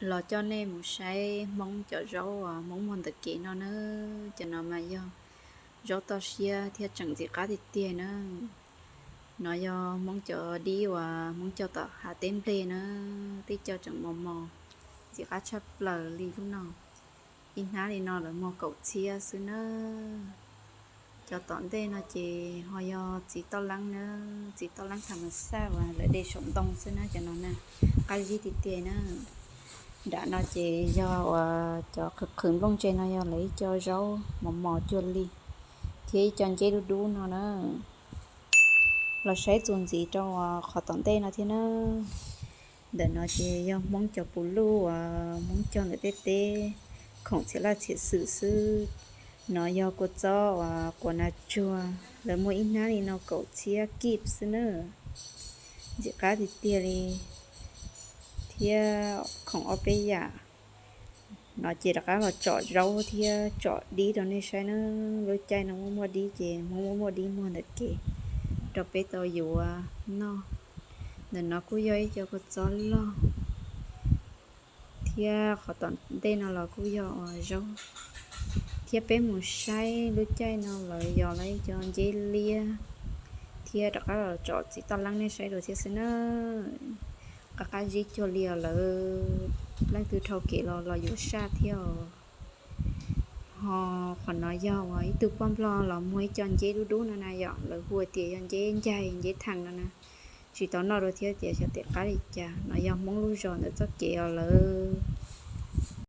Los coj nej mus saib Hmoob cov zaub uas Hmoob muag ntawm kev no na. Cov no mas yog zaub toj siab thiab tseem ntxim qab tiag tiag na. No yog Hmoob cov dib uas Hmoob cog tom hav teb nplej na, twb cog tseem mos mos, ntxim qab tshaj plaws li lub no. Ib hnab li no lawv muag kaum txhiab xwb na. Cov tom ntej no ces ho yog txiv toj leeb na, txiv toj leeb tham mas xaj uas lawv de saum ntoo xwb na, cov no na, qab zib tiag tiag na. Nram no ces yog uas cov qhwv qhwv nplooj ntse no yog lawv ib co zaub mos mos cuag li, thiab ib co nceb dub dub no na. Los saib txuas ntxiv rau uas qhov tom ntej no thiab na. Ntawm no ces yog Hmoob cov puv luj uas Hmoob cog ntawm tej teb khoom txhiam laj txhiam xwm xwb. No yog kua txob uas quav nas tsuag, lawv muag ib hnab li no kaum txhiab kib xwb na. Ntxim qab tiag tiag li, thiab khoom ob peb yam. No ces rov qab los tsom zaub thiab tsom dib rau nej saib na. Lub caij no muaj muaj dib ces Hmoob muaj muaj dib muag ntawm kev rau peb tau yuav noj. Ntawm no kuj yog ib co kua txob loj, thiab qhov tom ntej no los kuj yog uas zaub. Thiab peb mus saib lub caij no lawv yog lawv ib co nceb liab, thiab rov qab los tsom txiv toj leeb nej saib dua thiab xwb na. Qab qab zib cuag li os, lawv leej twg dhau kev los los yuav saj thiab os. Ho qhov no yog uas ib tug poj nplog los muag ib co nceb dub dub no na yom, lawv hu tias yog nceb ncaig nceb thees no na. Tsis tau noj dua thiab tias xyov tim qab li cas. No yog Hmoob lub zos ntawm txoj kev os, lawv